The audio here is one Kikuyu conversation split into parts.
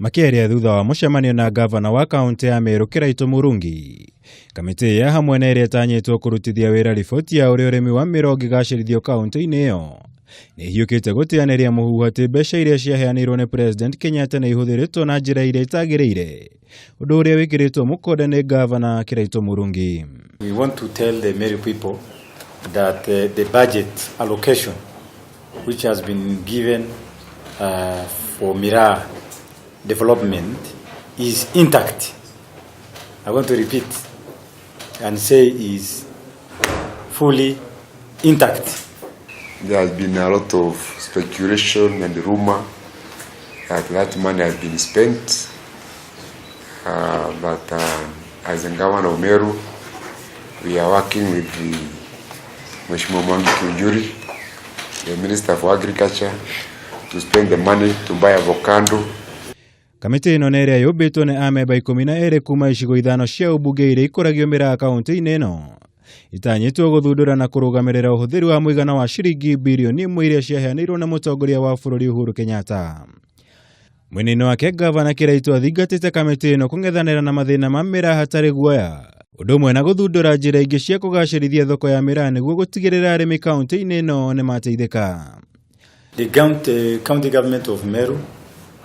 Makĩaria thutha wa mũcemanio na ngavana wa kaũntĩ ya Meru Kĩraitũ Mũrungi, kamĩtĩ ya hamwe na ĩrĩa ĩtanyĩtwo kũrutithia wĩra riboti ya ũrĩa ũrĩmi wa mĩro ũngĩgacĩrithio kaũntĩ-inĩ ĩyo nĩ ĩhiũkĩte gũteanĩria mũhuhu atĩ mbeca iria ciaheanirwo nĩ President Kenyatta nĩ ihũthĩrĩtwo na njĩra ĩrĩa ĩtagĩrĩire, ũndũ ũrĩa wĩkĩrĩtwo mũkonde nĩ ngavana Kĩraitũ Mũrungi. We want to tell the Meru people that the budget allocation which has been given for Miraa development is intact. I want to repeat and say is fully intact. There has been a lot of speculation and rumor that that money has been spent. But as a governor of Meru, we are working with the Mheshimiwa Mwangi Kiunjuri, the Minister for Agriculture, to spend the money to buy avocado. Kamĩtĩ ĩno nĩ ĩrĩa yũmbĩtwo nĩ amemba 12 kuma icigo ithano cia ũmbunge iria ikũragio mĩraa kaũntĩ-inĩ ĩno itanyĩtwo gũthundũra na kũrũgamĩrĩra ũhũthĩri wa mũigana wa ciringi birioni 1 iria ciaheanĩirwo nĩ mũtongoria wa bũrũri Uhuru Kenyatta. Mwena-inĩ wake, ngavana Kĩraitũ athingatĩte kamĩtĩ ĩno kũng'ethanĩra na mathĩna ma mĩraa hatarĩ guoya, ũndũ ũmwe na gũthundũra njĩra ingĩ cia kũgacĩrithia thoko ya mĩraa nĩguo gũtigĩrĩra arĩmi kaũntĩ-inĩ ĩno nĩ mateithĩka. The county government of Meru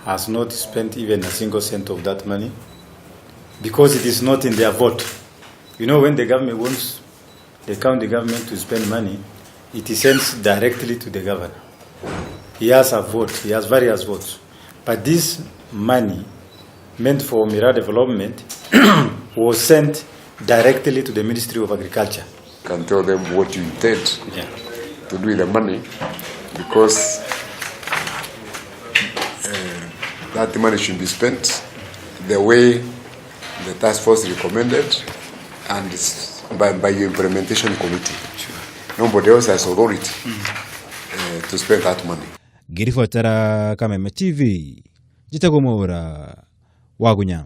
has not spent even a single cent of that money because it is not in their vote. When the government wants the county government to spend money, it sends directly to the governor. He has a vote, he has various votes. But this money meant for Miraa development was sent directly to the Ministry of Agriculture. You can tell them what you intend to do with the money, because that money should be spent the way the task force recommended and by your implementation committee. Nobody else has authority to spend that money. Ngĩribotera Kameme TV, njĩtagwo Mwaura Wagunya.